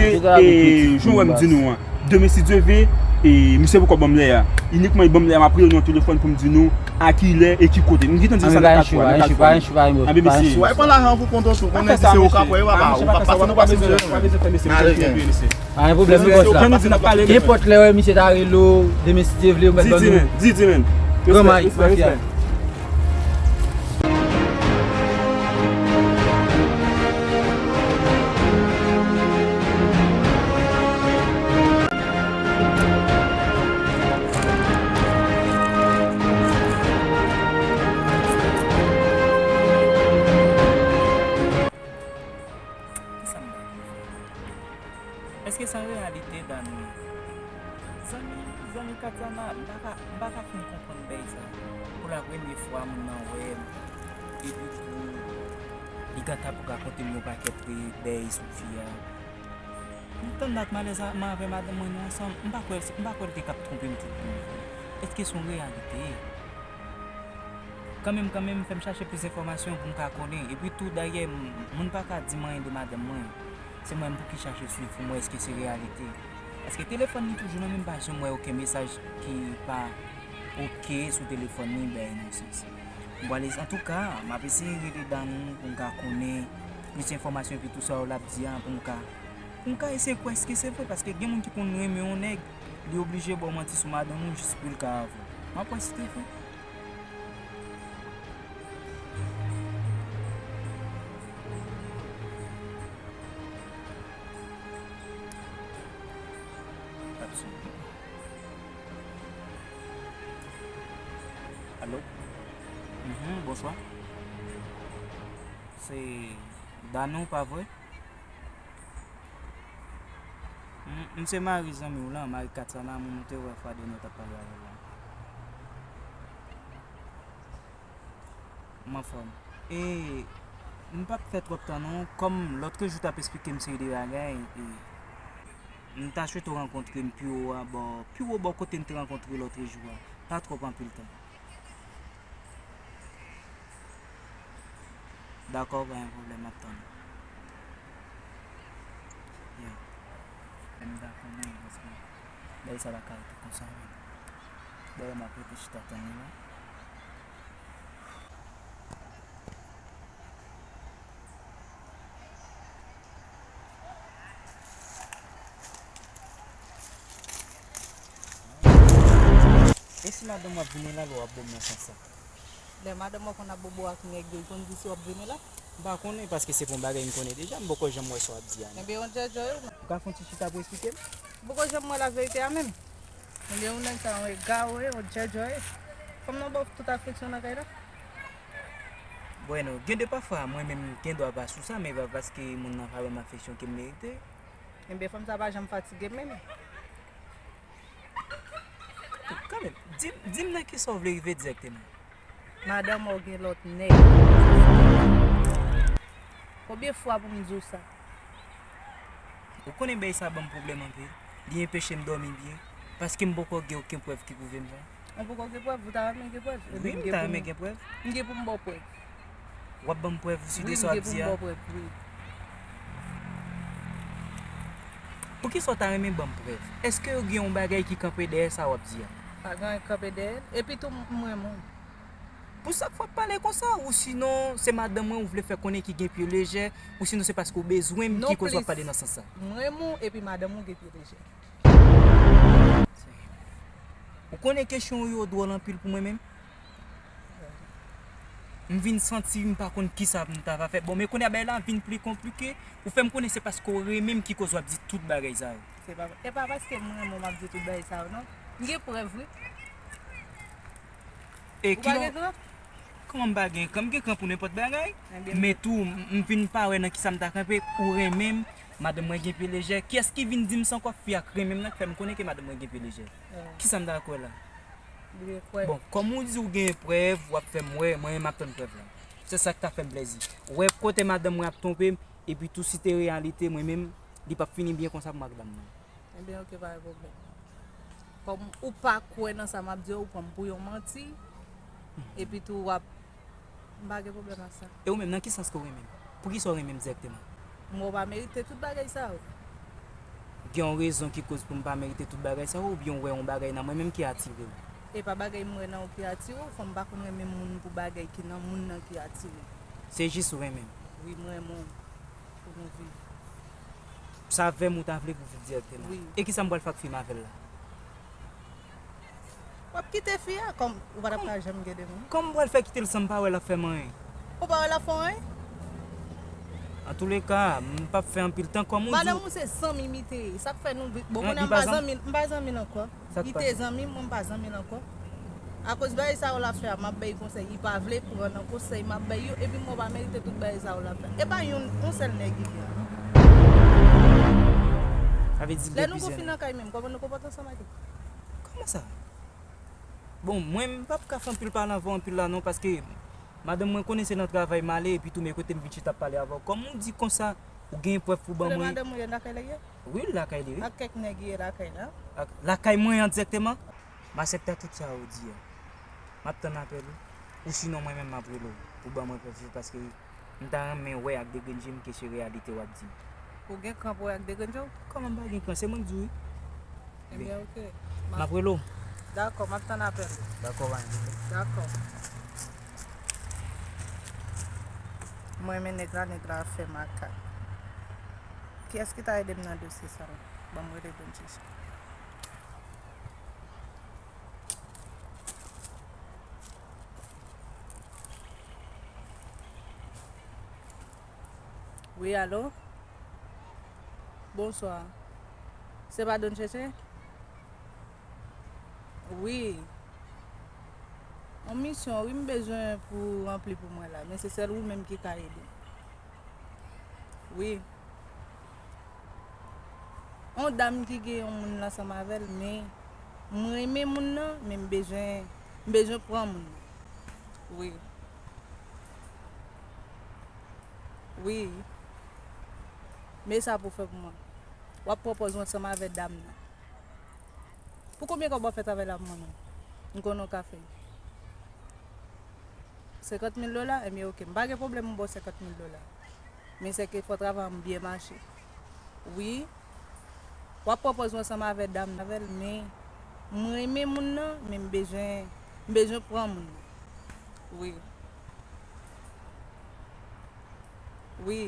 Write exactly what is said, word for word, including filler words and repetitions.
E jan w wè m di nou an, demen si Dye vle, e misye poko ban m lè a. Inikman li ban m lè a, m ap rele nou nan telefòn pou m di nou a kilè e ki kote. M gentan di sa nan kat fwa, nan kat fwa. Anben mesye. Wè pran lajan pou kont ou tou, konnen di se ou k ap wè yo, papa, ou p ap pase nou pa bezwen fè mesye. Pa gen pwoblèm, bòs la. Nenpòt lè wè misye ta rele w, demen si Dye vle, ou mèt ban nou. Di, di, men. Granmay, mafya. Kisa m ta vle fè? Èske se yon reyalite, Dani? Zanmi, zanmi Katsana, m pa ka, m pa ka fin konprann bèy sa. Pou la premye fwa, moun nan wè m. Epi tou, li gentan ap rakonte m yon pakèt bèy sou fi a. M tann dat malèz a, mwen avè madanm mwen nou ansanm. M pa kwè, m pa kwè l te k ap twonpe m tout bon vre. Èske se yon reyalite? Kanmenm, kanmenm, fè m chache plis enfòmasyon pou m ka konnen. Epi tou, dayè, m, moun pa ka di m anyen de madanm mwen. Se mwen menm pou ki chache swiv pou m wè èske se reyalite. Paske telefòn li toujou nan men m, m pa janm wè okenn mesaj ki pa oke sou telefòn li, bèy nan sans. M pral es-, antouka, m ap eseye rele Dani pou m ka konnen plis enfòmasyon epi tou sa yo l ap di a, pou m ka, pou m ka eseye kwè èske se vre, paske gen moun ki konn renmen yon nèg, li oblije ba w manti sou madanm ou jis pou l ka avè w. M ap wè si se vre. Alo? Mhm, bonswa. Se Dani, pa vre? M, m se mari zanmi w lan, mari Katsana, moun ou te wè fwa dènye w t ap pale avè l lan. M anfòm. E m p ap fè twòp tan non, kòm lòt jou w t ap esplike m seri de bagay, e m ta swete w rankontre m pi wo a bò, pi wo bò kote n te rankontre lòt jou a. Pa twòp anpil tan. Dakò, pa gen pwoblèm, m ap tann ou. Yeah. Men m dakò, men paske bagay sa pa ka rete konsa, men. Dayè, m ap rete chita tann li la. E si madanm w ap vini la, lè w ap bo m nan sans sa? Lè madanm mwen konn ap bobo ak nèg yo, li konn di si w ap vini la? M pa konnen, paske se pa yon bagay m konnen deja, m poko janm wè sa w ap di a non. Ebyen, yon djòdjò yo. Ou ka fè yon ti chita pou esplike m? M poko janm wè laverite a menm. Ebyen, yon nèg sa yon egare, yon djòdjò. Fanm nan ba w tout afeksyon nan kay la? Bwè non, gen de pafwa, mwen menm gen dwa pa sou sa, men pa paske moun nan pa ban m afeksyon ke m merite. Ebyen, fanm sa pa janm fatige m menm. Kanmenm, di, di m nan kisa w vle rive dirèkteman. Madanm ou gen lòt nèg. Konbyen fwa pou m di w sa? Ou konnen bèy sa ban m pwoblèm anpil. Li enpeche m dòmi byen. Paske m poko gen okenn prèv ki pwouve m sa. Ou poko gen prèv? Ou ta renmen gen prèv? Wi, m ta renmen gen prèv. M gen pou m ba w prèv. W ap ban m prèv sou de sa w ap di a? Wi, m gen pou m ba w prèv, wi. Poukisa w ta renmen ban m prèv? Èske yo gen yon bagay ki kanpe dèyè sa w ap di a? Pa gen anyen k kanpe dèyè l. Epi tou, m, m renmen w. Pou sa k fè w ap pale konsa? Ou sinon, se madanm mwen ou vle fè konnen ki gen pye lejè? Ou sinon, se paske w bezwen m ki koz w ap pale nan sans sa? Non, plis. M renmen w, epi madanm ou gen pye lejè. Ou konnen kesyon w yo dwòl anpil pou mwen menm. M vin santi m pa konn kisa m ta va fè. Bon, men kounye a bagay la vin pli konplike. Ou fè m konnen se paske w renmen m ki koz w ap di tout bagay sa yo. Se pa, e pa paske m renmen w m ap di tout bagay sa yo, non. M gen prèv, wi. E kilè w pa gen kran? Kòman m pa gen kran? M gen kran pou nenpòt bagay. Men tou, m, m vin pa wè nan kisa m ta kanpe. Ou renmen m, madanm mwen gen pye lejè. Kiyès ki vin di m sa ankò? Fi a k renmen m nan k fè m konnen ke madanm mwen gen pye lejè. Kisa m ta kwè la? Bon, kòm ou di ou gen prèv, w ap fè m wè, mwen menm m ap tann prèv la. Se sa k ta fè m plèzi. Wè kote madanm mwen ap twonpe m, epi tou si te reyalite, mwen menm, li p ap fini byen konsa pou m ak dam nan. Ebyen, oke, pa gen pwoblèm. Kòm ou pa kwè nan sa m ap di yo, ou pran m pou yon manti, epi tou w ap M pa gen pwoblèm ak sa. E ou menm, nan ki sans ke w renmen m? Poukisa w renmen m dirèkteman? Mwen, ou pa merite tout bagay sa yo. Gen yon rezon ki koz pou m pa merite tout bagay sa yo, oubyen w wè yon bagay nan mwen menm ki atire w? E pa bagay m wè nan ou ki atire w, fò m pa konn renmen moun pou bagay ki nan moun nan ki atire m. Se jis ou renmen m? Wi, m renmen w pou nou viv. Sa avè m ou ta vle pou viv dirèkteman? Wi. E kisa m pral fè ak fi m avè l la? W ap kite fi a, kòm ou pa t ap ka janm gen de moun. Kòman m pral fè kite l san m pa wè l ap fè m anyen? Ou pa wè l ap fè w anyen? Antouleka, m p ap fè anpil tan kòm ou di. Madanm ou se zanmi m li te ye. Sa k fè nou vit. Bon, kounye a m pa zanmi l, m pa zanmi l ankò. Li te zanmi m, mwen m pa zanmi l ankò. Akoz bagay sa yo l ap fè a, m ap bay konsèy, li pa vle pran nan konsèy m ap bay yo, epi m wè w pa merite tout bagay sa yo l ap fè. E pa youn, yon sèl nèg li gen an non. Sa vle di l gen plizyè nèg. Lè nou gon fi nan kay menm, kòman nou konpòte ansanm ak li? Kòman sa? Bon, mwen m p ap ka fè anpil pale avè w anpil la non, paske madanm mwen konnen se nan travay m ale, epi tou men kote m vin chita ap pale avè w. Kòm ou di konsa, ou gen prèv pou ban mwen. Kote madanm ou ye, lakay la ye? Wi, l lakay li wi. Ak kèk nèg li ye lakay la? Ak lakay mwen an dirèkteman? M aksepte tout sa ou di a. M ap tann apèl ou. Ou sinon mwen menm m ap rele w pou ban mwen prèv yo paske m ta renmen wè ak de grenn je m ke se reyalite w ap di m. Ou gen kran pou wè ak de grenn je w? Kòman m pa gen kran? Se mwen k di w wi. Ebyen oke. M ap rele w. Dakò, m ap tann apèl ou. Dakò, pa gen pwoblèm. Dakò. Mwen renmen nèg la, nèg la ap fè makak. Kiyès ki ta ede m nan dosye sa a? Ban m rele Don Chichi. Wi, alo? Bonswa. Se pa Don Cheche? Wi. Yon misyon, wi, m bezwen pou ranpli pou mwen la, men se sèl ou menm ki ka ede m. Wi. Yon dam ki gen yon moun ansanm avè l, men mwen renmen moun nan, men m bezwen, m bezwen pran moun nan. Wi. Wi. Men sa pou w fè pou mwen. W ap pran pòz ou ansanm avè dam nan. Pou konbyen kòb w ap fè travay la pou mwen menm? M konnen w ka fè l. Senkant mil dola? Ebyen oke, m pa gen pwoblèm m ba w senkant mil dola. Men sèke fò travay an byen mache. Wi. W ap pran pòz ou ansanm avè dam nan avè l, men mwen renmen moun nan, men m bezwen, m bezwen pran moun nan. Wi. Wi.